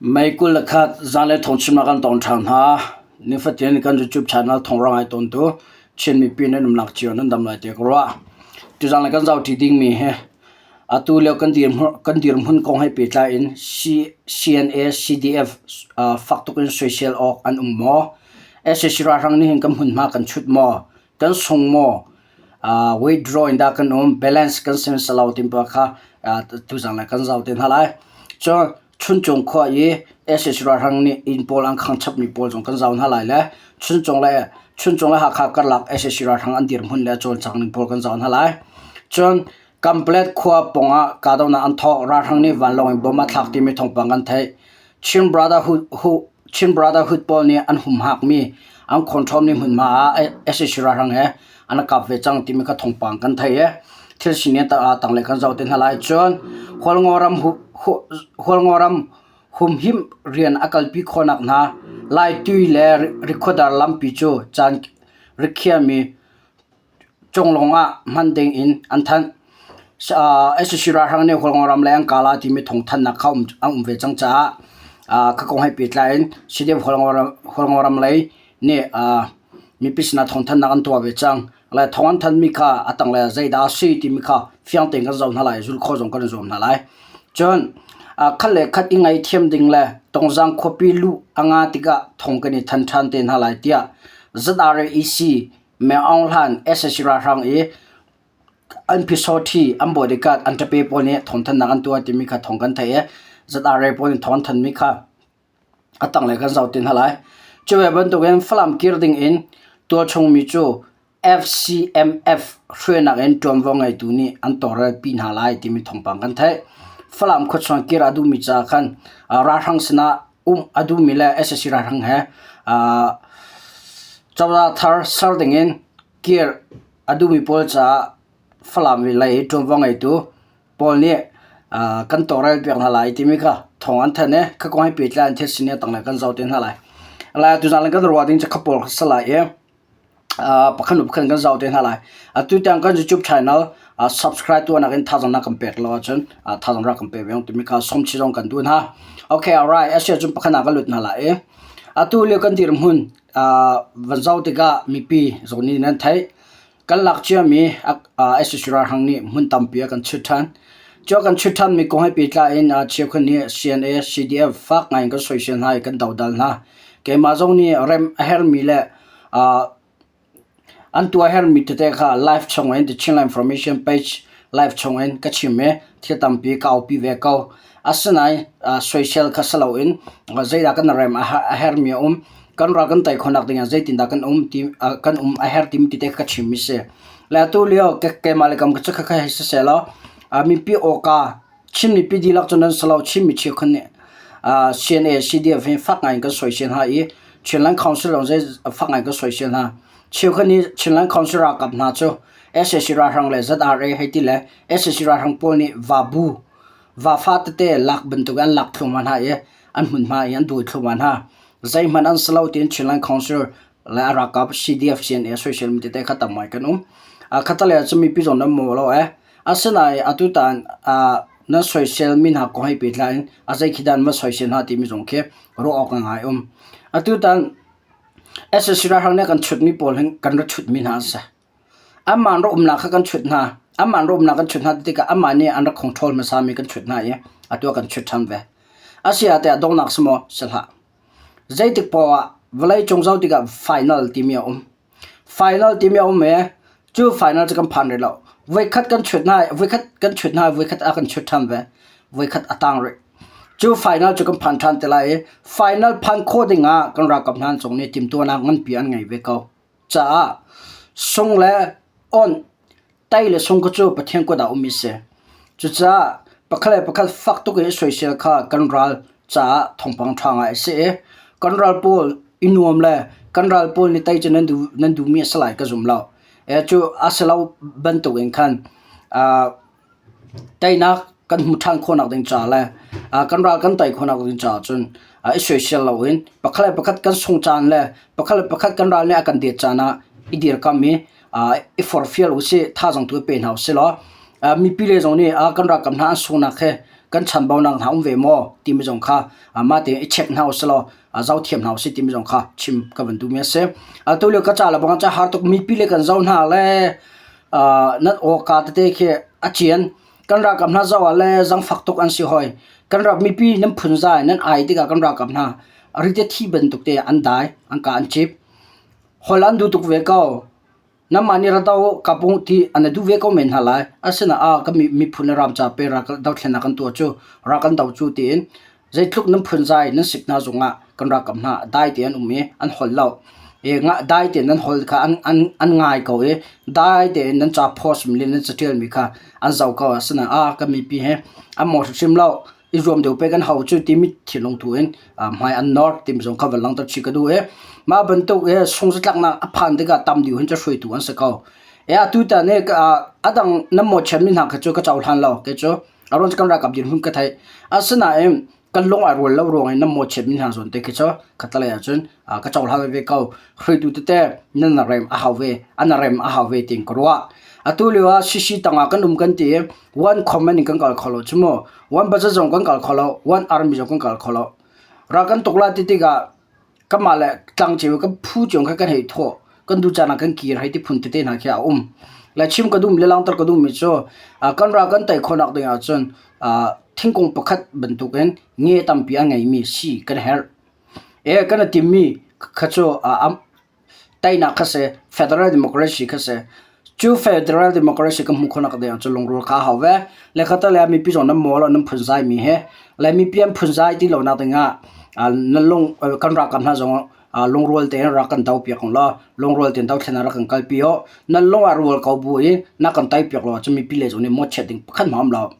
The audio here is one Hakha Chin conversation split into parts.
May 21 zanlei thawngchimnak kan tong ṭhan hna. Nifatin kan YouTube channel thawnghrang ai tawntu Chin mipi nan umnak cio nan dam lai ti ka ruah. Tuzanlei kan zohṭi dingmi hi atu lio kan dirhmun kong he pehtlai in CNA CDF fak tuk in soisel awk an um maw? Sac ralhrang nih hin kan hmunhma kan chut maw? Kan sung maw? Withdraw in dah kan um? Balance kan sim salo ti pa kha tuzanlei kan zoh te hna lai. Cun Chuncung khua i sac ralhrang nih inn pawl an khang chapmi pawl zong kan zoh hna lai le Chuncung le Chuncung le Hakha karlak sac ralhrang an dirhmun le cawlcang ning pawl kan zoh hna lai. Cun Kamplet khua pawngah kahdohnak an thawk. Ralhrang nih vanlawng in bom a thlak timi thawngpang kan theih. Chin Brotherhood, Chin Brotherhood pawl nih an humhakmi an control mi hmunhma ah sac ralhrang he an kap ve cang timi kha thawngpang kan theih i thil sining tanglei kan zoh te hna lai. Cun Hualngo ram humhim rian a kalpi khawhnak hna Laitui le Rikhuadar lampi cu caan rikhiahmi Cunglawng ah hman ding in an thanh. Sac ralhrang nih Hualngo ram lei an kala timi thawngthanhnak kha an um ve cang caah kha kong he pehtlai in CDF Hualngo ram lei nih mipi sinah thawngthanhnak an tuah ve cang. Le thawng an thanhmi kha a tanglei ah zeidah a si timi kha fiang tein kan zoh hna lai, zulh khawh zong kan i zuam hna lai. Cun khat le khat i ngaihthiam ding le Tongzang khuapi luh a nga tikah thawng kan i than ṭhan te hna lai tiah ZRAEC Meng Aung Hlan sac ralhrang i an phisawṭhi an bodyguard an ṭape pawl nih thawngthanhnak an tuah timi kha thawng kan theih i ZRA pawl nih thawng an thanhmi kha a tanglei kan zoh ti hna lai. Cu ve bantukin Falam kir ding in tualchung mi cu FCMF hruainak in ṭuanvo ngeitu nih an tawlrelpi hna lai timi thawngpang kan theih. Falam khuachuan kir a duhmi caah khan ralhrang sinah um a duhmi le sac ralhrang he cozah thar ser dingin kir a duhmi pawl caah Falam lei i ṭuanvo ngeitu pawl nih kan tawlrel piak hna lai timi kha thawng an thanh i kha kong he pehtlai in thil sining a tanglei kan zoh te hna lai. Lai tuzaan kan ruah ding cu kha pawl kha si lai i pakhat hnu pakhat kan zoh te hna lai. Atu tiang kan YouTube channel subscribe tuahnak in thazaang na kan pek lo ahcun thazaang rak kan pe ve timi kha sawmchi zong kan duh hna. Okay, alright. Asi ahcun pakhat ah kan lut hna lai i atu lio kan dirhmun van zoh tikah mipi zong nih nan theih. Kan lak ciami sac ralhrang nih hmun tampi a kan chut ṭhan. Cu a kan chut ṭhanmi kong he pehtlai in cheukhat nih CNA, CDF fak ngai in kan soisel hna i kan dodal hna. Keimah zong nih rem a herhmi le an tuah herhmi tete kha live chungin The Chinland Information page live chungin ka chim i thil tampi ka aupi ve ko. Asinain soisel kha si loin zeidah kan rem a herhmi a um. Kan ral kan tei khawhnak dingah zeitindah kan um ti kan um a herh timi tete ka chimmi si. Le atu lio keimah le kam ka cu khakha hei siseh law mipi awka Chin mipi dihlak cu nan si lo Chin mi cheukhat nih CNA CDF hi fak ngai in kan soisel hna i Chinland Council zong zei fak ngai kan soisel hna. Cheukhat nih Chinland Council ralkap hna cu sac ralhrang le ZRA hei ti le sac ralhrang pawl nih vabu vafa tete lak bantuk an lak thluahmah hna i an hmunhma i an dawi thluahmah hna. Zeihmanh an si lo tiin Chinland Council le a ralkap CDF CNA soisel mi tete kha tam ngai kan um. Khatalei ah cun mipi zong nan maw lo eh. Asinain atutan nan soisel mi hna kong he pehtlai in a zei khi dah nan soisel hna timi zong khi ruah awk ngai um. Atutan sac ralhrang nih kan chutmi pawl hin kan ra chutmi hna an si. Anmah an rak umnak kha kan chut hna. Anmah an rak umnak kan chut hna tikah anmah nih an rak control hmasami kan chut hna i atu ah kan chut ṭhan ve. Asi ah teh donghnak si maw? Si hlah. Zeitik poah ah vawleicung zoh tikah final timi a um. Final timi a um i cu final cu kan phan rih lo. Voikhat kan chut hna i voikhat kan chut hna i voikhat a kan chut ṭhan ve. Voikhat a tang rih. Cu final cu kan phan ṭhan te lai i final phan khawh ding ah kan ralkap hna cung nih timhtuahnak nganpi an ngei ve ko. Caah sung le onh, tei le sung kha cu Pathian kut ah ummi si. Cucaah pakhat le pakhat fak tuk in i soisel kha kan ral caah thawngpang ṭha ngai a si i kan ral pawl i nuam le kan ral pawl nih tei cu nan duh nan duhmi a si lai ka zum lo. E cu a si lo bantukin khan Teinak kan hmuh ṭhan khawhnak ding caah le kan ral kan tei khawhnak ding caah cun i soisel loin pakhat le pakhat kan sungh caan le pakhat le pakhat kan ral nih a kan det caan ah i dirkamh i i forhfial usih, thazaang tu i pe hna usih law mipi le zong nih kan ralkap hna an sunghnak hi Kan chanbaunak hna um ve maw timi zong kha mah tein i check hna usih law zohthiam hna usih timi zong kha chim ka van duhmi a si. Atu lio ka ca le bang ca har tuk mipi le kan zoh hna le nan awka tete khi a cian. Kan ralkap hna zoh ah le zangfak tuk an si hoi. Kan rak mipi nan phunzai nan ai tikah kan ralkap hna rite thi bantuk te an dai, an ka an cip. Holh an duh tuk ve ko. Nangmah nih ra do ka pung ti an duh ve ko men hna lai. Asinain ah kan miphun le ram ca pe ral dothlennak kan tuah cu ral kan do cu tiin zeitluk nan phunzai nan sik hna zongah kan ralkap hna dai tein an um i an holh lo. I dai tein nan holh kha an, an, an ngai ko i dai tein nan ca post mi le nan catial mi kha an zoh ko. Asinain ah kan mipi he an mawh hrimhrim lo. I zuam deuh pek an hau cu timi thinlung tu in hmai an nor timi zong kha van langhter chih ka duh i mah bantuk i sungzatlaknak a phan tikah tam deuh hin cu hruaitu an si ko. E atu tan i a dang nan mawhchiat mi hna kha cu ka cohlan lo kei cu a ruang cu kan ralkap dirhmun ka theih. Asinain kan lung ai rual lo ruang i nan mawhchiat mi hna zawn te khi cu khatalei ahcun ka cohlan ve ko. Hruaitu tete nan rem a hau ve, an rem a hau ve tiin ka ruah. Atu lio ah CC tangah kan um kan ti i one command in kan kal kho lo cu mu. One budget zong kan kal kho lo, one army zong kan kal kho lo. Ral kan tuk lai ti tikah kanmah le tlang cio kan phu cio kha kan hei thawh, kan duh caan ah kan kir hei ti phun tete hna khi a um. Le chim ka duhmi le langhter ka duhmi cu kan ral kan tei khawhnak ding ahcun thingkung pakhat bantukin nge tampi a ngeimi si kan herh. E kan i timmi kha cu teinak kha si, federal democracy kha si. Cu federal democracy kan hmuh khawhnak ding cu lungrual kha a hau ve. Le kha le mipi zong nan maw lo nan phunzai mi he le mipi an phunzai ti lonak ding ah nan lung kan ralkap hna zong lungrual tein rak kan do piak law lungrual tein dothlen rak kan kalpi u. Nan lung ah rual ko bu i na kan tai piak lo ahcun mipi le zong nih mawhchiat ding pakhat hmanh a um lo.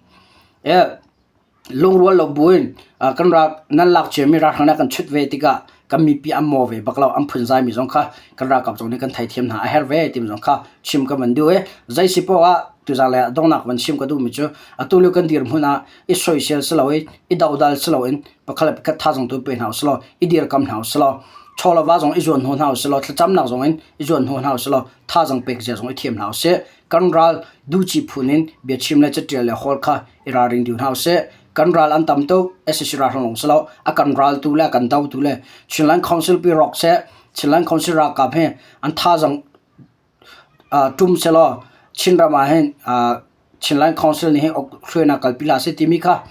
Lungrual lo buin kan rak nan lak ciami ralhrang nih kan chut ve tikah kan mipi an maw ve bak lo an phunzai mi zong kha kan ralkap zong nih kan theithiam hna a herh ve timi zong kha chim ka van duh i zei si poah ah tuzaan le donghnak van chim ka duhmi cu atu lio kan dirhmun ah i soisel si lo i i dodal si loin pakhat le pakhat thazaang tu pe hna usih law i dirkam hna usih law chaw le va zong i zuan hnaw hna usih law thlacamnak zong in i zuan hnaw hna usih law thazaang pek zia zong i thiam hna usih kan ral duhci phun in biachim le catial le hawl kha i ralring dih hna usih. Kan ral an tam tuk, SAC ralhrang lawng si lo, a kan raltu le a kan dotu le Chinland Council pi rawk seh, Chinland Council ralkap hi an thazaang ṭum selaw Chinram ah hin Chinland Council nih hin hruainak kalpi hlah seh timi kha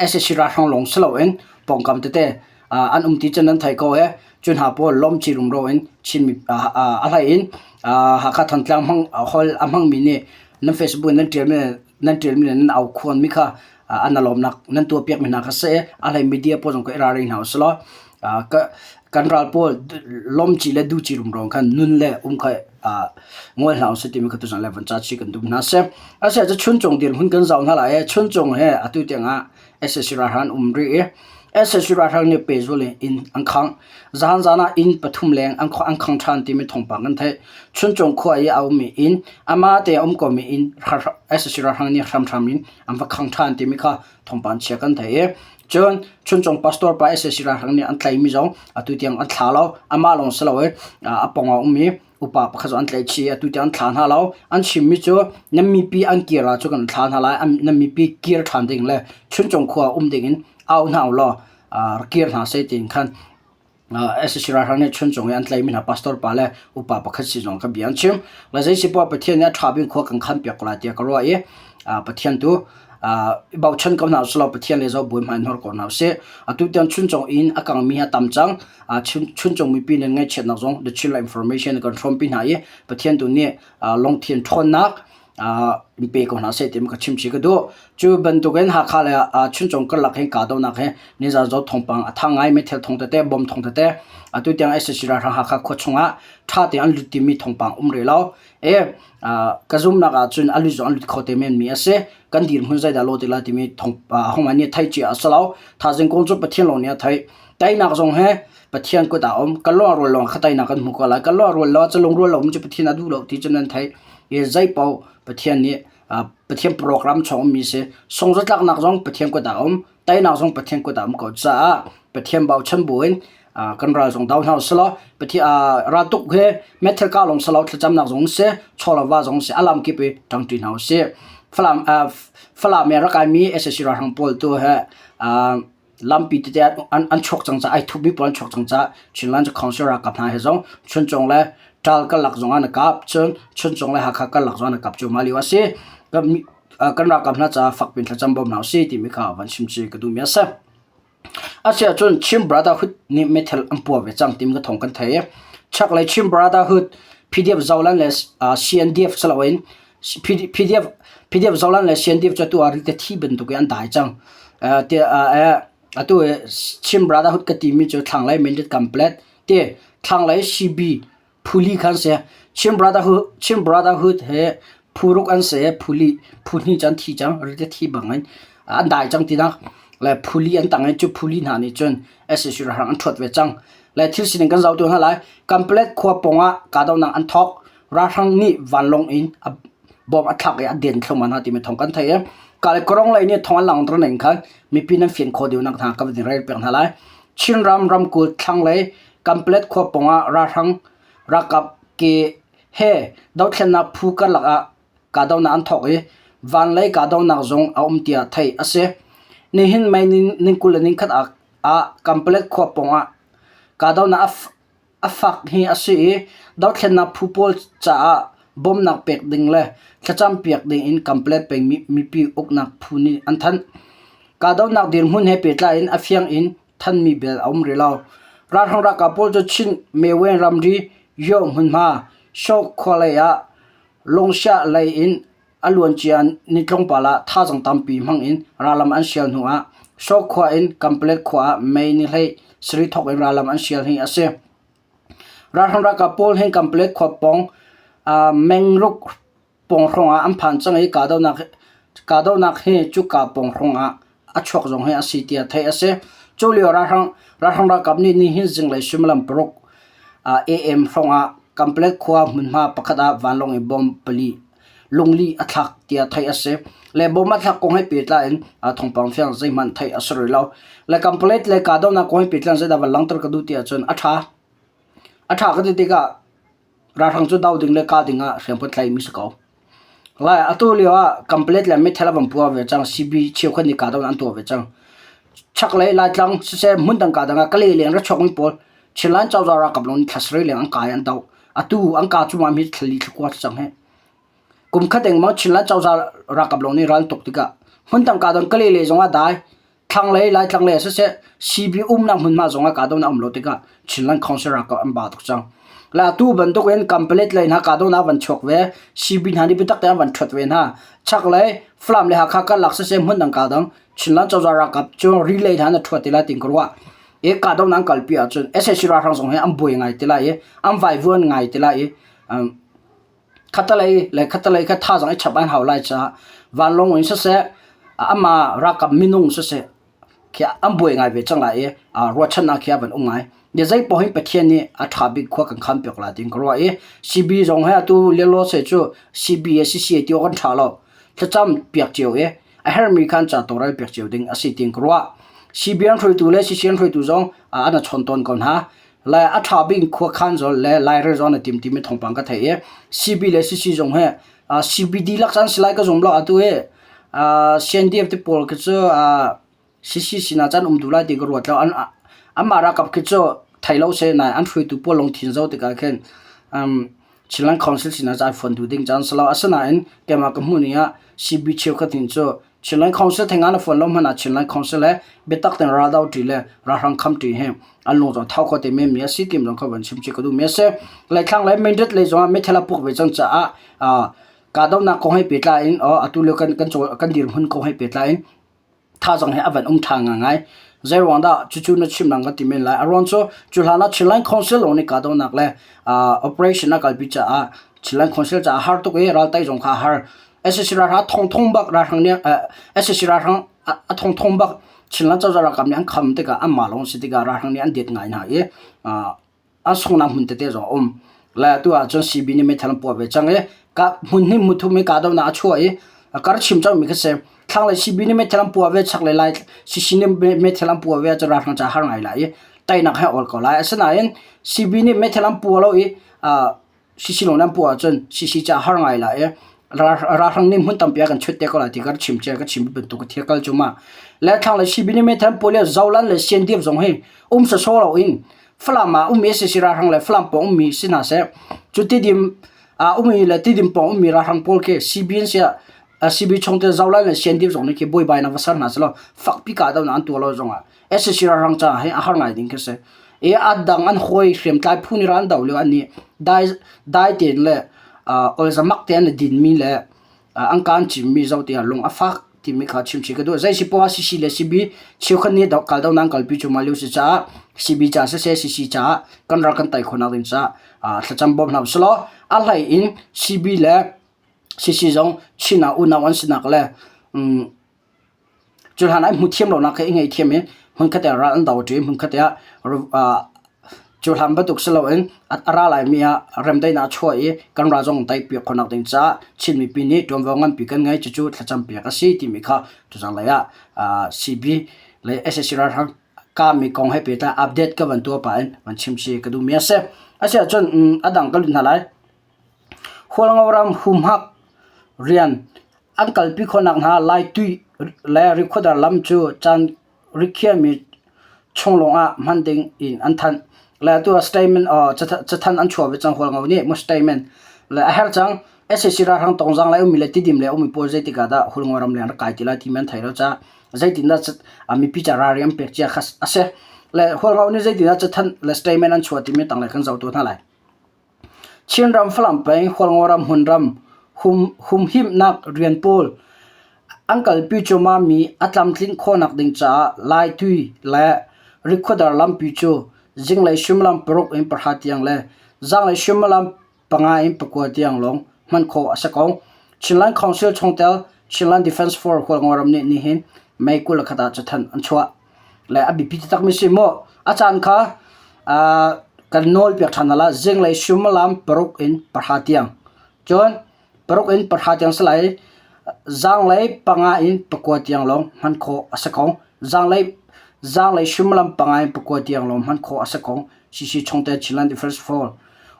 SAC ralhrang lawng si loin pawngkam tete an um ti cun nan theih ko ee. Cu hna pawl lawmci rumro in Chinmi a hlei in Hakha Thantlang hmang holh a hmangmi nih nan Facebook in nan ṭialmi nan ṭialmi le nan aukhuanmi kha an lawmnak nan tuahpiakmi hna kha seh a hlei media pawl zong kha i ralring hna usih law kan ral pawl lawmci le duhci rumro khan nun le um kha ngol hna usih timi kha tuzan le van ca chih kan duh hna seh. Asiah cu Chuncung dirhmun kan zoh hna lai i Chuncung he atu tiangah SAC ralhrang an um rih i SAC ralhrang nih pehzul in inn an khangh. Zahan zan ah inn pathum leng an an khang ṭhan timi thawngpang kan theih. Chuncung khua i a ummi inn, amah te a um komi inn SAC ralhrang nih hramhram in an va khang ṭhan timi kha thawngpang chia kan theih i cun Chuncung pastor pa SAC ralhrang nih an tlaihmi zong atu tiang an thla lo. Amah lawng si lo i a pawng ah a um i upa pakhat zong an tlaih chih i atu tiang an thla hna lo. An chimmi cu nan mipi an kir ah cu kan thla hna lai. Nan mipi kir ṭhan ding le Chuncung khua um ding in au hna u law rak kir hna seh tiin khan SAC ralhrang nih Chuncung i an tlaihmi hna pastor pa le upa pakhat sin zong kha bia an chim. Le zei si poah Pathian nih a ṭha bik khua kan khan piak ko lai tiah ka ruah i Pathian tu i bochan ko hna usih law Pathian le zoh buai hmai in hnor ko hna usih. Atu tiang Chuncung inn a kangmi hi a tam cang. Chuncung mipi nan ngaihchiatnak zong The Chinland Information kan hrawmpi hna i Pathian tu nih lungthin ṭhawnnak in pe ko hna seh ti ka chim chih ka duh. Cu bantukin Hakha le Chuncung karlak hin kahdohnak hi nizan zo thawngpang a thang ngai meithal thawng tete bom thawng tete atu tiang SAC ralhrang Hakha khua chungah ṭha tein an lut timi thawngpang um rih lo. E ka zumnak ahcun a lut zong an lut kho te men mi a si. Kan dirhmun zeidah lo ti lai timi thawng hong nih theih cia a si lo. Thaizing kong cu Pathian lawng nih a theih. Teinak zong he Pathian kut ah a um. Kan lung a rual lawng kha teinak kan hmu ko lai. Kan lung a rual lo ahcun lungrual lo um cu Pathian a duh lo ti cu nan theih. I zeipaoh Pathian nih Pathian program chung ummi si. Sungzatlaknak zong Pathian kut ah a um. Teinak zong Pathian kut ah a um ko caah Pathian bochan buin kan ral zong do hna usih law Pathian raltuk hi meithal kah lawng si lo thlacamnak zong si, chawlava zong si, a lamkip i ṭangṭi hna usih. Falam Falam i a rak kaimi sac ralhrang pawl tu he lampi tete an chuak cang caah ai thupmi pawl an chuak cang caah Chinland Council ralkap hna he zong Chuncung le Ṭal karlak zong ah an i kap. Cun Chuncung le Hakha karlak zong an i kap cuahmah lio a si. Kan ralkap hna caah fak piin thlacam bawm hna usih timi kha van chim cu ka duhmi a si. Asiahcun Chin Brotherhood nih meithal an puah ve cang timi ka thawng kan thei. Chaklei Chin Brotherhood PDF Zoland le CNDF si loin PDF PDF Zoland le CNDF cu atu ah rite thi bantuk in an dai cang. Atu Chin Brotherhood ka timi cu thlanglei Mindat Complet ti thlanglei CB Phuli kha an si. Chin Brotherhood, Chin Brotherhood he phu ruk an si. Phuli, phu hnih cu an thi cang. Rite thi bang in an dai cang tinak. Le phuli an tang i cu phuli hna nih cun sac ralhrang an ṭhuat ve cang. Le thil sining kan zoh tu hna lai. Kanpalet khua pawng ah kahdohnak an thawk. Ralhrang nih vanlawng in a bom a thlak i a den thluahmah hna timi thawng kan theih i Kale lei nih thawng an langhter ning khan mipi nan fian khawh deuhnak hna ka van rel piak hna lai. Chinram ramkulh thlanglei Kanpalet khua pawngah ralhrang ralkap ke he dothlennak phu karlak ah kahdohnak an thawk i vanlei kahdohnak zong a um tiah theih a si. Nihin May ni 21 ah Kanpalet khua pawngah kahdohnak a fak hi a si i dothlennak phu pawl caah bawmhnak pek ding le thlacam piak ding in Kanpalet peng mipi uknak phu nih an thanh. Kahdohnak dirhmun he pehtlai in a fiang in thanmi bel a um rih lo. Ralhrang ralkap pawl cu Chin Mewen ramri Yaw hmunhma Shaw khua lei ah Lungsia lei in a luancia ni tlawmpal ah thazaang tampi hmang in rallam an sial hnu ah Shaw khua in Kanpalet khua ah May ni hlei sarih thawk in rallam an sial hi a si. Ralhrang ralkap pawl hi Kanpalet khua pawng Mengruk pawng hrawngah an phan cang i kahdohnak hi cuka pawng hrawngah a chuak zong hi a si tiah theih a si. Cu lio ralhrang ralkap nih nihin zinglei suimilam paruk AM hrawngah Kanpalet khua hmunhma pakhat ah vanlawng in bomb pali lungli a thlak tiah theih a si. Le bomb a thlak kong he pehtlai in thawngpang fiang zeihmanh theih a si rih lo. Le Kanpalet le kahdohnak kong he pehtlai in zeidah van langhter ka duh ti ahcun a ṭha. A ṭha ka ti tikah Ralhrang cu do ding le kah ding ah hriam kan tlaihmi si ko. Lai atu lio ah Kanpalet le meithal a van puah ve cang. CB cheukhat nih kahdohnak an tuah ve cang. Chaklei Laitlang siseh hmundang kahdang ah Kalay leng ra chuakmi pawl Chinland cozah ralkap lawng nih thla sarih leng an kai an doh. Atu an kah cuahmah mi thla li thla kua cang hi. Kum khat dengmang Chinland cozah ralkap lawng nih ral tuk tikah hmundang kahdang Kalay lei zong ah dai Thlanglei Laitlang lei ah siseh CB umnak hmunhma zong ah kahdohnak um lo tikah Chinland Council ralkap an ba tuk cang. Le atu bantuk in Kanpalet lei hna kahdohnak van chuak ve, CB hna nih biatak tein an van ṭhuat ve hna. Chaklei Falam le Hakha karlak siseh hmundang kahdang Chinland cozah ralkap cu relay hna na ṭhuat ti lai tiin ka ruah. I kahdohnak an kalpi ahcun sac ralhrang zong hi an buai ngai ti lai i an vaivuan ngai ti lai i khatalei le khatalei kha thazaang i chap an hau lai caah vanlawng in siseh amah ralkap minung siseh khi an buai ngai ve cang lai i ruahchannak khi a van um ngai. Ni zei paoh hin Pathian nih a ṭha bik khua kan khan piak lai tiin ka ruah i CB zong he atu lelo se cu CB he CCA ti awk an ṭha lo. Thlacam piak cio i a herhmi khan ca tawlrel piak cio ding a si tiin ka ruah. CBN hruaitu le CCN hruaitu zong an a chawn tawn ko hna. Le a ṭha bik in khuakhan zawn le Lairel zawn a tim timi thawngpang ka theih i CB le CC zong hi CBD lak caan si lai ka zum lo atu hi CNDF te pawl khi cu CC sinah caan um duh lai ti ka ruat lo. Anmah ralkap khi cu thei lo seh nain an hruaitu pawl lungthin zoh tikah khin Chinland Council sinah caan fuan duh ding caan si lo. Asinain keimah ka hmuh ning ah CB cheukhat hin cu Chinland Council theng ah na fuan lo hmanh ah Chinland Council he biatak tein raldo ṭi le ralhrang kham ṭi hi an lung zong thau kho te menmi a si tim zong kha van chim chih ka duhmi a si. Laithlang le Mendret lei zong ah meithal a puk ve cang caah kahdohnak kong he pehtlai in atu lio kan kan kan dirhmun kong he pehtlai in thazaang hi a van um ṭha ngaingai. Zeiruang dah cucu na chim lang kan ti men lai. A ruang cu cu hlan ah Chinland Council lawng nih kahdohnak le operation a kalpi caah Chinland Council caah har tuk i raltai zong kha a har. SAC ralhrang thongthong bak ralhrang nih SAC ralhrang a thongthong bak Chinland cozah ralkap nih an kham tikah anmah lawng si tikah ralhrang nih an det ngai hna i an sunghnak hmun tete zong a um. Le atu ahcun CB nih meithal an puah ve cang i ka hmun hnih hmun thum i kahdohnak a chuah i kar chim cangmi kha si. Thlanglei CB nih meithal an puah ve, chaklei lai CC nih meithal an puah ve ahcun ralhrang ca har ngai lai i teinak he awl ko lai. Asinain CB nih meithal an puah lo i CC lawng an puah ahcun CC ca har ngai lai i. Ralhrang nih hmun tampi ah kan chut te ko lai ti ka chim cia ka chim bantuk thil kal cu ma. Le thlang le CB nih meithal pawl le Zolan le CNDF zong hi um sawsawh lo in Falam ah ummi sac ralhrang le Falam pawng ummi si hna seh. Cu Tidim ah ummi le Tidim pawng ummi ralhrang pawl khi CB an si ah CB chungtel Zolan le CNDF zong nih khi buaibai nak va ser hna selaw fakpi kahdohnak an tuah lo zong ah sac ralhrang caah hin a har ngai ding khi si. I a dang an hawi hriamtlai phu nih ral an doh lio an nih dai dai tein le olzamak te an i dinmi le an kaan cimmi zoh tiah lung a fak timi kha chimchih ka duh. Zei si poah CC le CB cheukhat nih kal donak an kalpi cuahmah lio si caah CB ca siseh CC caah kan ral kan tei khawhnak ding caah thlacam bawm hna usih law a hlei in CB le CC zong Chin ah unau an sinak le Cu hlan ah hmu thiam lonak kha i ngaihthiam i hmunkhat ah ral an do ṭi, hmunkhat ah cu hlan bantuk si loin a ra laimi ah remdaihnak a chuah i kan ral zong teipiak khawhnak ding caah Chin mipi nih ṭuanvo nganpi kan ngei. Cucu thlacampiak a si timi kha tuzanglei ah CB le sac ralhrang kahmi kong he pehtlai update ka van tuah pah in van chim si ka duhmi a si. Asiahcun a dang ka lut hna lai. Hualngo ram humhak rian An kalpi khawhnak hna Laitui le Rikhuadar lam cu caan rikhiahmi chung lawngah hman ding in an thanh. Le atu ah statement cathanh an chuah ve cang Hualngo nih mu statement le a herh cang. Sac ralhrang tongzang lai ummi le Tidim le ummi pawl zeitik ah dah Hualngo ram leng rak kai ti lai timi an thei lo caah zeitindah mipi ca ralring an pek cia kha a si. Le Hualngo nih zeitindah cathanh le statement an chuah timi tanglei kan zoh tu hna lai. Chinram Falam peng Hualngoram hmunram humhimnak rian pawl an kalpi cuahmahmi a tlamtlinh khawhnak ding caah Laitui le Rikhuadar lampi cu zinglei suimilam paruk in pahra tiang le zaanglei suimilam panga in pakua tiang lawng hman khawh a si ko. Chinland Council chungtel Chinland Defence Force Hualngoram nih nihin May 21 ah cathanh an chuah. Le a biapi taktakmi si mu. A caan kha kan nawl piak ṭhan hna lai. Zinglei suimilam paruk in pahra tiang. Cun paruk in pahra tiang si lai. Zaanglei panga in pakua tiang lawng hman khawh a si ko. Zaanglei zaanglei suimilam panga in pakua tiang lawng hman khawh a si ko. CC chungtel Chinland Defense Force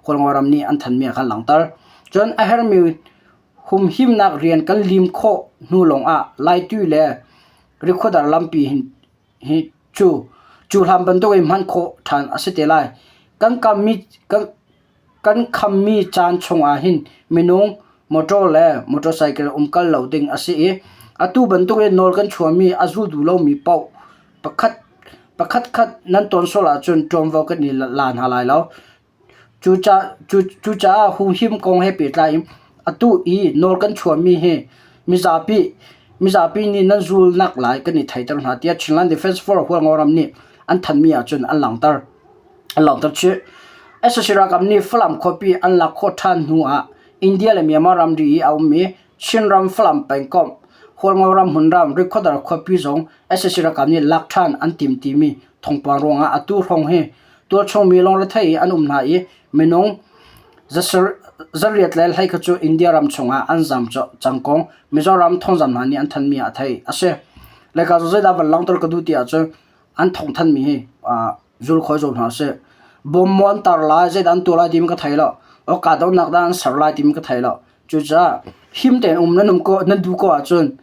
Hualngo ram nih an thanmi ah khan langhter. Cun a herhmi humhimnak rian kan lim khawh hnu lawngah Laitui le Rikhuadar lampi hi cu cu hlan bantuk in hman khawh ṭhan a si te lai. Kan kammi kan kan khammi caan chungah hin minung, motor le motorcycle umkal lo ding a si i atu bantuk in nawl kan chuahmi a zul duh lomi paoh pakhat pakhatkhat nan ton sual ahcun ṭuanvo kan i la hna lai lo. Cucaah huhim kong he pehtlai in atu i nawl kan chuahmi hi mizapi mizapi nih nan zulnak lai kan i theiter hna tiah Chinland Defence Force Hualngoram nih an thanhmi ahcun an langhter. An langhter chih. Sac ralkap nih Falam khuapi an lak khawh ṭhan hnu ah India le Myanmar ramri i a ummi Chinram Falam pengkomh Hualngoram hmunram Rikhuadar khuapi zong sac ralkap nih lak ṭhan an tim timi thawngpang ruangah atu hrawng hi tualchungmi lungrethei an um hna i minung zariat le hlei kha cu India ram chungah an zam cang kong Mizoram thawngzam hna nih an thanmi ah theih a si. Le ka zeidah van langhter ka duh ti ahcun an thawng thanmi hi zul khoi zo hna sih. Bom maw an tar lai zeidah an tuah lai timi ka thei lo. O kahdohnak dah an ser lai timi ka thei lo. Cucaah him tein um nan um ko nan duh ko ahcun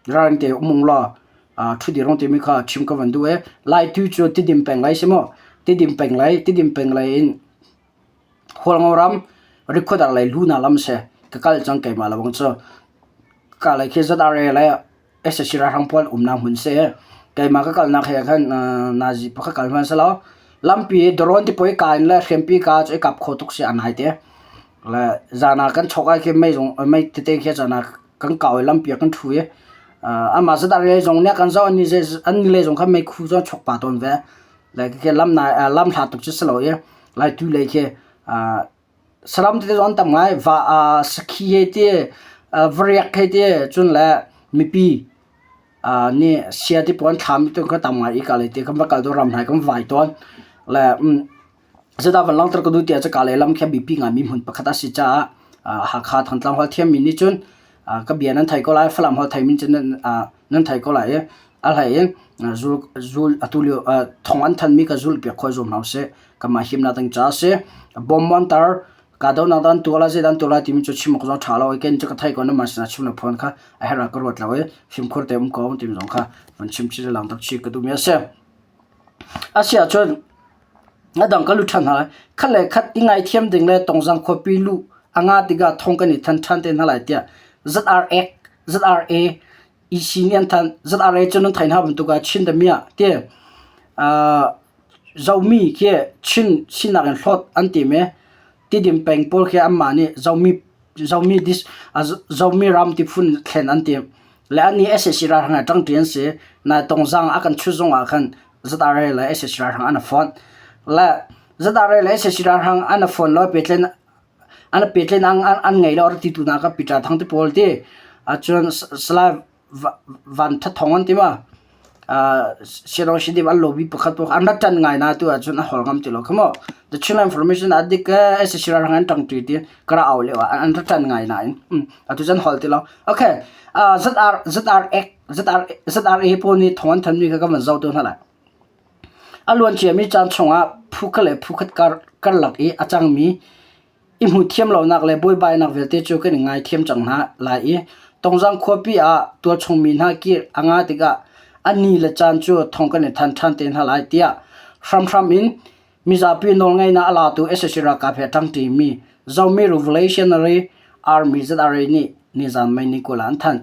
Ralring te um law ṭhudir rong timi kha chim ka van duh ee. Laitu cu Tidim peng lei si maw? Tidim peng lei, Tidim peng lei in Hualngo ram Rikhuadar lei lunak lam si. Ka kal cang keimah lebang cu. Ka lei khi ZRA le sac ralhrang pawl umnak hmun si. Keimah ka kalnak he khan nazi pakhat kal hmanh selaw lampi drone ti poi ka in le hriampi ka cu i kap kho tuk si a nai te. Le zan ah kan chok ah khin mei zong mei tete khi zan ah kan kau i lampi ah kan ṭhu i amah zat le zong nih a kan zoh an le zong kha meikhu cu an chok pah tawn ve. Le khi lam nai lam hla tuk cu si lo i Laitu lei khi saram tete zong an tam ngai. Va sakhi he ti variak he ti cun le mipi nih sia ti pawl an thlam ti kha tam ngai i ka lei ti kan va kal tawn ram hnai kan vai tawn. Le Zeidah van langhter ka duh tiah cun Kalay lam khi a biapi ngaimi hmun pakhat a si caah Hakha Thantlang holh thiammi nih cun ka bia nan thei ko lai, Falam holh theimi cun nan thei ko lai i a hlei in zul zul atu lio thong an thanmi kha zulpiak khawh zuam hna usih. Kanmah himnak ding caah a si. Bom an tar. Kahdohnak dah an tuah lai, zeidah an tuah lai timi cu chim awk zong a ṭha lo i kei cu ka theih ko nain sinah chim le phuan kha a herh ah ka ruat lo i fimkhur te um ko timi zong kha van chim chih le langhter chih ka duhmi a si. A si ahcun a dang ka lut ṭhan hna lai. Khat le khat i ngaithiam ding le Tongzang khuapi luh a ngah tikah thong kan i than ṭhan te hna lai tiah ZRA, ZRA EC nih an thanh. ZRA cu nan theih hna bantuk ah Chin damiah ti Zomi khi Chin sinak in hlawt an tim i Tidim peng pawl khi anmah nih Zomi Zomi dis Zomi ram ti phun thlen an tim. Le annih sac ralhrang he ṭangṭi an si. Nai Tongzang a kan chut zong ah khan ZRA le sac ralhrang an i fonh. Le ZRA le sac ralhrang an i fonh lo pehtlaih an pehtlaih an ngei lo a ti tu hna kha Peter Thang te pawl ti. Ahcun Salai van thathong an ti ma Sianong Sidim an lobby pakhat pawh an rak ṭan ngai na tu ahcun a hol ngam ti lo kha mu. The Chin Information a dik SAC ralhrang an ṭang ṭi ti ka ra au lio ah an rak ṭan ngai nain atu cun hol ti lo. Okay, ZR ZR ZR ZRA pawl nih thawng an thanmi kha ka van zoh tu hna lai. A luan ciami caan chungah phu khat le phu khat karlak i a cangmi I hmuhthiam lonak le buaibainak vialte cu kan i ngaithiam cang hna lai i Tongzang khuapi ah tualchung mi hna kir a nga tikah a ni le caan cu thong kan i than ṭhan te hna lai tiah hramhram in mizapi nawlngeihnak a latu sac ralkap he a ṭangṭimi Zomi Revolutionary Army ZRA nih nizan May ni 20 ah an thanh.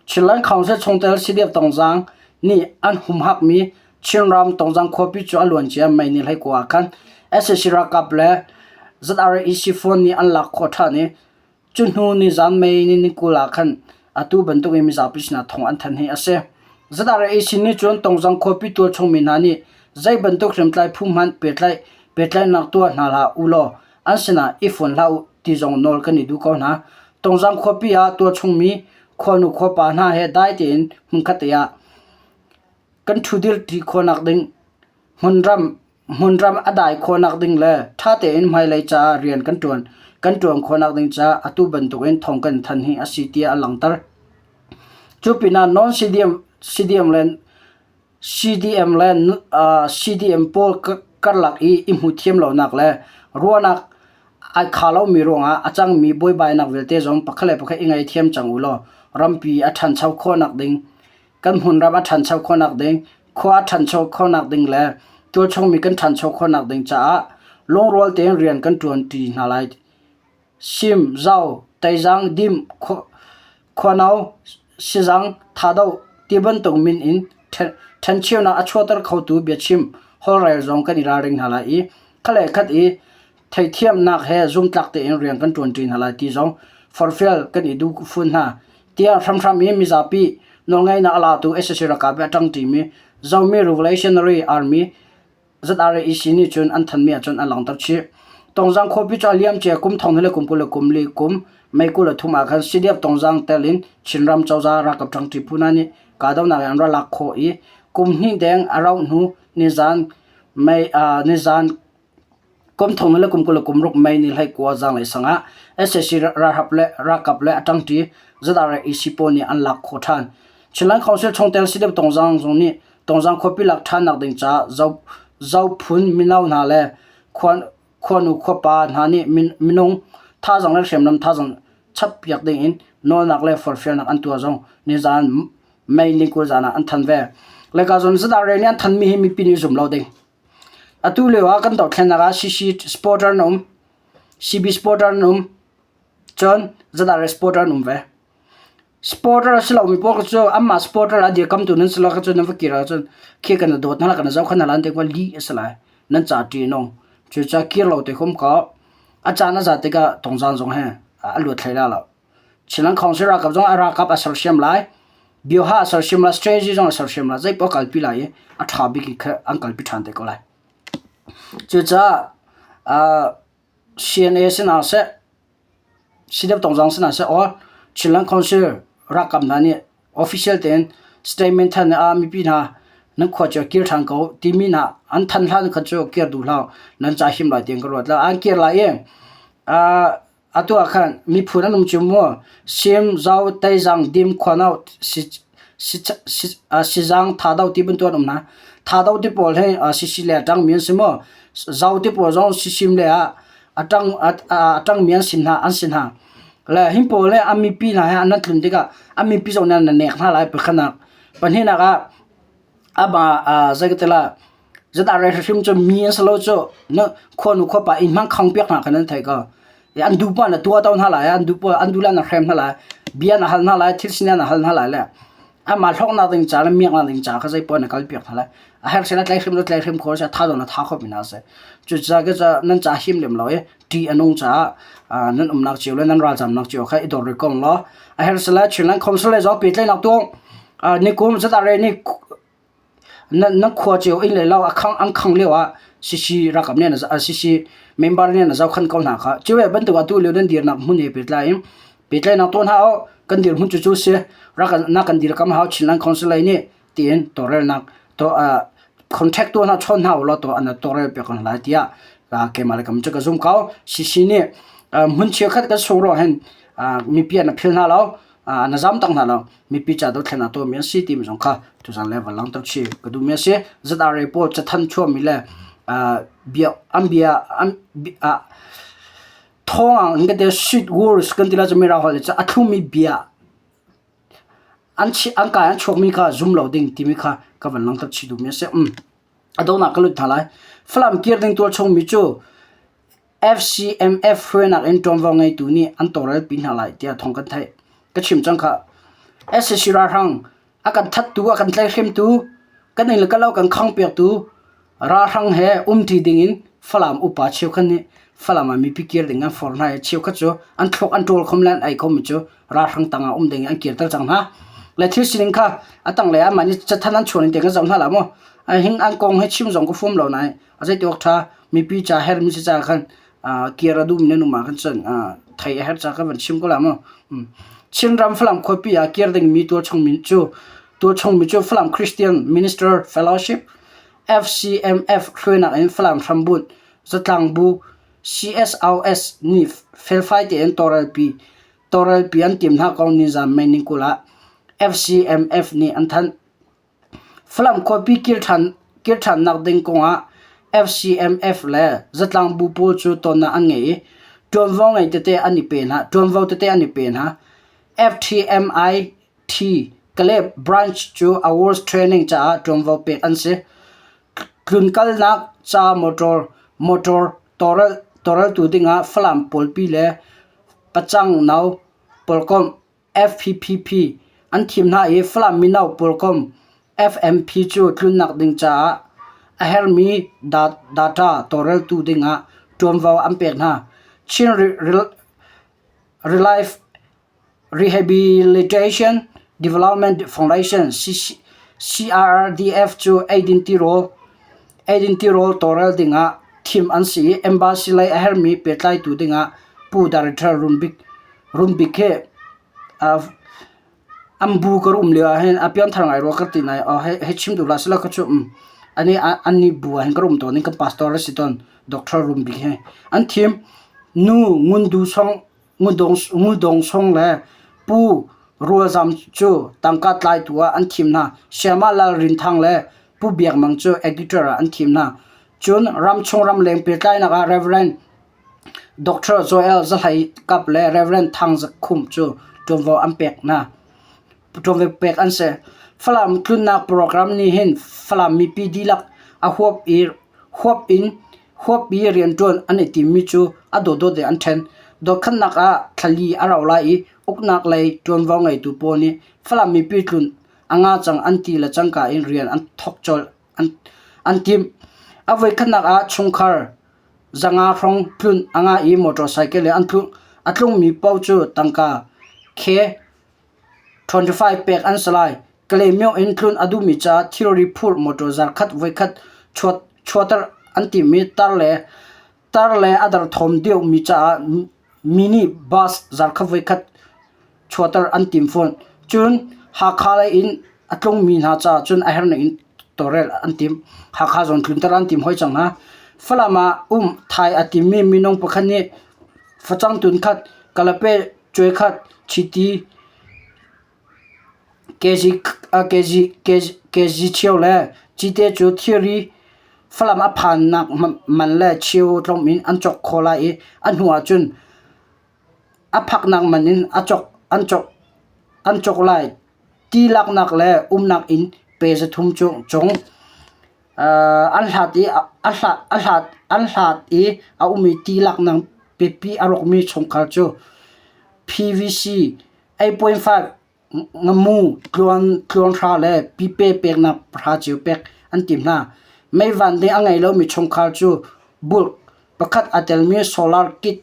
Chinland Council chungtel CDF Tongzang nih an humhakmi Chinram Tongzang khuapi cu a luancia May ni 19 ah khan sac ralkap le ZRAEC phone nih an lak khawh ṭhan i cu hnu nizan May ni 20 ah khan atu bantuk in mizapi sinah thawng an thanh hi a si. ZRAEC nih cun Tongzang khuapi tualchung mi hna nih zei bantuk hriamtlai phu hmanh pehtlaih pehtlaihnak tuah hna hlah u law an sinah i fon hlah u ti zong nawl kan i duh ko hna. Tongzang khuapi ah tualchung mi khuanu khuapa hna he dai tein hmunkhat te ah Kan ṭhudirṭi khawhnak ding hmunram hmunram a dai khawhnak ding le ṭha tein hmailei caah rian kan ṭuan kan ṭuan khawhnak ding caah atu bantukin thawng kan thanh hi a si tiah a langhter. Cu pinah non-CDM CDM le CDM le CDM pawl karlak i i hmuhthiam lonak le ruahnak ai kha lomi ruangah a cangmi buaibainak vialte zong pakhat le pakhat i ngaithiam cang u law rampi a ṭhancho khawhnak ding kan hmunram a ṭhancho khawhnak ding, khua a ṭhancho khawhnak ding le tualchungmi kan ṭhancho khawhnak ding caah lungrual tein rian kan ṭuanṭi hna lai. Sim, Zau, Teizang, Dim, Khuano, Sizang, Thado ti bantuk min in ṭhencheunak a chuahter khotu biachim holhrel zong kan i ralring hna lai i khat le khat i theithiamnak he zumtlak tein rian kan ṭuanṭi hna lai ti zong forhfial kan i duh fawn hna. Tiah hramhram i mizapi nawlngeihnak a latu sac ralkap he a ṭangṭimi Zomi Revolutionary Army ZRAEC nih cun an thanmi ahcun an langhter chih. Tongzang khuapi cu a liamcia kum thong le kum 24 kum May 23 ah khan CDF Tongzang tel in Chinram cozah ralkap ṭangṭi phu hna nih kahdohnak in an rak lak khawh i kum hnih deng a rauh hnu nizan May nizan Kum thong le kum 26 May ni 19 zaanglei sang ah sac ralkap le ralkap le a ṭangṭi ZRAEC pawl nih an lak khawh ṭhan. Chinland Council chungtel CDF Tongzang zong nih Tongzang khuapi lak ṭhannak ding caah Zophun mino hna le khuanu khuapa hna nih minung thazaang le hriamnam thazaang chappiak ding in nawlnak le forhfialnak an tuah zong nizaan May ni 20 zaan ah an thanh ve. Leka zon ZRA nih an thanmi hi mipi nih zum lo ding. Atu lio ah kan dothlennak ah CC supporter an um, CB supporter an um, cun ZRA supporter an um ve. Supporter a si lomi paoh cu anmah supporter a dirkamtu nan si lo ahcun nan va kir ahcun khi kan i dawt hna lai, kan i zohkhenh hna lai an ti hnga lih a si lai. Nan ca ṭih a nung. Cucaah kir lo te khum kaw a caan a zat tikah tungzaan zong he a luat hlei lai lo. Chinland Council ralkap zong a ralkap a sersiam lai. Bioha a sersiam lai, strategy zong a sersiam lai. Zeipaoh a kalpi lai i a ṭha bik in kha an kalpi ṭhan te ko lai. Cucaah uh, CNA sinah seh, CDF Tongzang sinah seh, or Chinland Council ralkap hna nih official tein statement than ah mipi hna nan khua cu kir ṭhan ko timi hna an than hlan kha cu kir duh hlah nan ca him lai tiang ka ruat la an kir lai i uh, Atu ah khan miphun an um cio maw? Sim, Zo, Teizang, Dim, Khuano, Sizang, Thado ti bantuk an um hna. Thado ti pawl hi Sisi le a ṭangmi an si maw? Zo ti pawl zong Sisim le ah A ṭang a ṭangmi an si hna an si hna. Le hi pawl he an mipi hna he an nan tlun tikah an mipi zong nih an nek hna lai pakhatnak. Pahnihnak ah amah zei ka ti lai zedah re hrim cu mi an si lo cu na khuanu khuapa inn hmang khang piak hna kha nan theih ko. An duh poah na tuah to hna lai an duh poah an duh le na hrem hna lai bia na hal hna lai thil sining na hal hna lai le amah hlawknak ding ca le miaknak ding ca kha zei poah na kal piak hna lai. A herh sin ah tlai hrim lo tlai hrim kho seh tha zong na tha kho mi hna seh. Cucaah ke nan ca him lem lo i ṭih a nung caah nan umnak cio le nan ralzamnak cio kha i dor rih ko law a herh sile Chinland Council le zong pehtlaihnak tuah nikum zatah ni nan khua cio inn le lo a khang an khang lio ah CC ralkap nih CC member nih an zohkhan ko hna kha. Cu ve bantuk atu lio nan dirnak hmun he pehtlai in pehtlaihnak tuah hna u. Kan dirhmun cu cu si rak na kan dirkam hau Chinland Council lei nih tiin tawlrelnak contact tu hna chawn hna ulaw to an tawlrel piak ko hna lai tiah keimah le kam cu ka zum ko. CC nih hmun cheukhat kan sung ruang hin mipi an phil hna lo na zam tak hna lo mipi ca dothlen a tuahmi an si timi zong kha tuzan le van langhter chih ka duhmi a si. ZRA pawl cathanh chuahmi le bia an bia an thawng an kan ti sweet words kan ti lai cu mirang holh cu a thlumi bia An kai an chuakmi kha zum lo ding timi kha ka van langhter chih duhmi a si. A donghnak ka lut hna lai. Falam kir ding tualchungmi cu FCMF hruainak in ṭuanvo ngeitu nih an tawlrelpi hna lai tiah thawng kan theih. Ka chim cang khah. SAC ralhrang a kan thattu, a kan tlaihhremtu, kan inn le kan lo kan khangpiaktu Ralhrang he umṭi dingin Falam upa cheukhat nih Falam ah mipi kir ding an forh hna i cheukhat cu an thluak an ṭawl khom le an ei khomi cu ralhrang tangah um dingin an kirter cang hna. Le thil sining kha a tanglei ah mah nih cathanh an chuan in te kan zoh hna la maw? Hin an kong hi chim zong ka fuam lo nain a zeiti awk ṭha mipi ca herhmi si caah khan kir a duhmi nan um ah khan cun thei a herh caah ka van chim ko la maw? Chinram Falam khuapi ah kir dingmi tualchungmi cu tualchungmi cu Falam Christian Minister Fellowship FCMF hruainak in Falam hrambunh zatlangbu CSOS nih felfai tein tawlrelpi tawlrelpi an tim hna kong nizan May ni 20 ah FCMF nih an thanh. Falam khuapi kir ṭhan kir ṭhannak ding kongah FCMF le zatlangbu pawl cu tonnak an ngei i ṭuanvo ngei tete an i pe hna ṭuanvo tete an i pe hna. FTMI T. Kalep Branch cu Awards Training caah ṭuanvo pek an si. Tlunkalnak ca motor motor tawlreltu dingah Falam pawlpi le Pacang no pawlkomh FPPP an thim hna i Falam mino pawlkomh FMP cu tlunnak ding caah a herhmi data tawlreltu dingah ṭuanvo an pek hna. Chin Relief Rehabilitation Development Foundation CRDF cu eidin tirawl eidin tirawl tawlrel dingah thim an si i embassy lei a herhmi pehtlaitu dingah Pu Director Rum Bik hi an bu ka um lio ahhin a pianthar ngai rua ka ti nai hei chim duh hlah selaw ka cu ani annih bu ahhin ka rum tawn i kan pastor a si tawn Doctor Rum Bik hi an thim. Nu Ngun Du Song Ngudawng Song le Pu Rual Zam cu tangka tlaitu ah an thim hna. Sayamah Lal Rin Thang le Pu Biak Mang cu editor ah an thim hna. Cun ramchung ramleng pehtlainak ah Rev. Dr. Joel Za Hlei Kap le Rev. Thang Za Khum cu ṭuanvo an pek hna. Ṭuanvo pek an si. Falam tlunnak program nih hin Falam mipi dihlak a huap i huap in Huap i rianṭuan an i timmi cu a dawtdawt in an ṭhen. Dotkhannak ah thlali a rau lai i uknak lei ṭuanvo ngeitu pawl nih Falam mipi tlun a nga cang an ti le cangka in rian an thawk colh an timh. A voikhatnak ah chungkhar 500 hrawng tlun a ngah i motorcycle in a tlungmi paoh cu tangka khe 25 pek an si lai. Kalaymyo in tlun a duhmi caah thilri phurh motor zarkhat voikhat chuahter an timmi tar le tar le a derthawm deuhmi caah mini bus zarkhat voikhat chuahter an tim fawn. Cun Hakha lei in a tlungmi hna caah cun a herning in tawlrel an tim. Hakha zong tlunter an tim hoi cang hna. Falam ah um thai a timmi minung pakhat nih facang tun khat, kalape cuai khat, chiti kg cheu le cite cu thilri. Falam a phannak man le cheu tlawm in an cawk khawh lai i a hnu ahcun a phaknak man in an cawk lai. Ti laknak le umnak inn pe 300 cung an hlat i a ummi ti laknak pipi a rawkmi chungkhar cu PVC 8.5 Ngamu, tluanhra le pipe peknak pahra cio pek an tim hna. Meivan ding a ngei lomi chungkhar cu bulk pakhat aa telmi solar kit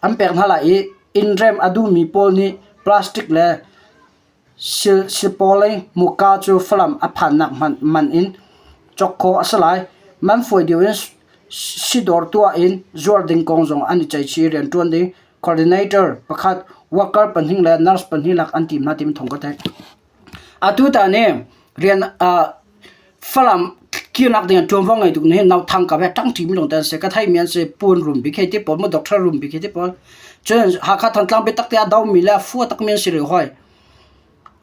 an pek hna lai i inn remh a duhmi pawl nih plastic le silpawlei muka cu Falam a phannak man in cawk khawh a si lai. Man fawi deuh in sidawr tuah in zuar ding kong zong an i ceihchih i rianṭuan ding coordinator pakhat, worker pahnih le nurse pahnih lak an tim hna timi thawng ka theih. Atu ta nih rian Falam kirnak ding ah ṭuanvo ngei tuk nih Nauthang ka ve ṭangṭi mi lawng te an si. Ka theimi an si Pun rum bik hei ti pawl, maw doctor rum bik hei ti pawl. Cun Hakha Thantlang biatak te a domi le a fua takmi an si rih hoi.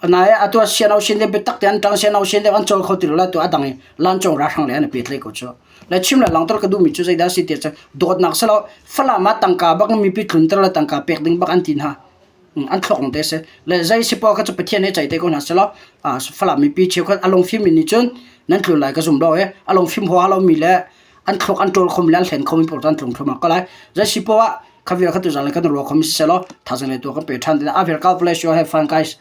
Nain atu ah siano sin le biatak te an ṭang siano sin le an cawl kho ti lo le atu a dang i lancung ralhrang le an i pehtlaih ko cu. Le chim le langhter ka duhmi cu zeidah a si ti ahcun dawtnak si lo Falam ah tangka bak mipi tlunter le tangka pek ding bak an ti hna. An thluak te si. Le zei si poah kha cu Pathian he ceih te ko hna selaw Falam mipi cheukhat a lungfim mi nih cun nan tlun lai ka zum lo i a lungfim huaha lomi le an thluak an ṭawl khomi le an hlen khomi pawl cu an tlung thluahmah ko lai. Zei si poah ah kha vial kha tuzaan le kan ruah khomi si selaw thazaang le tuah kan pe ṭhan. A vial God bless you have fun guys.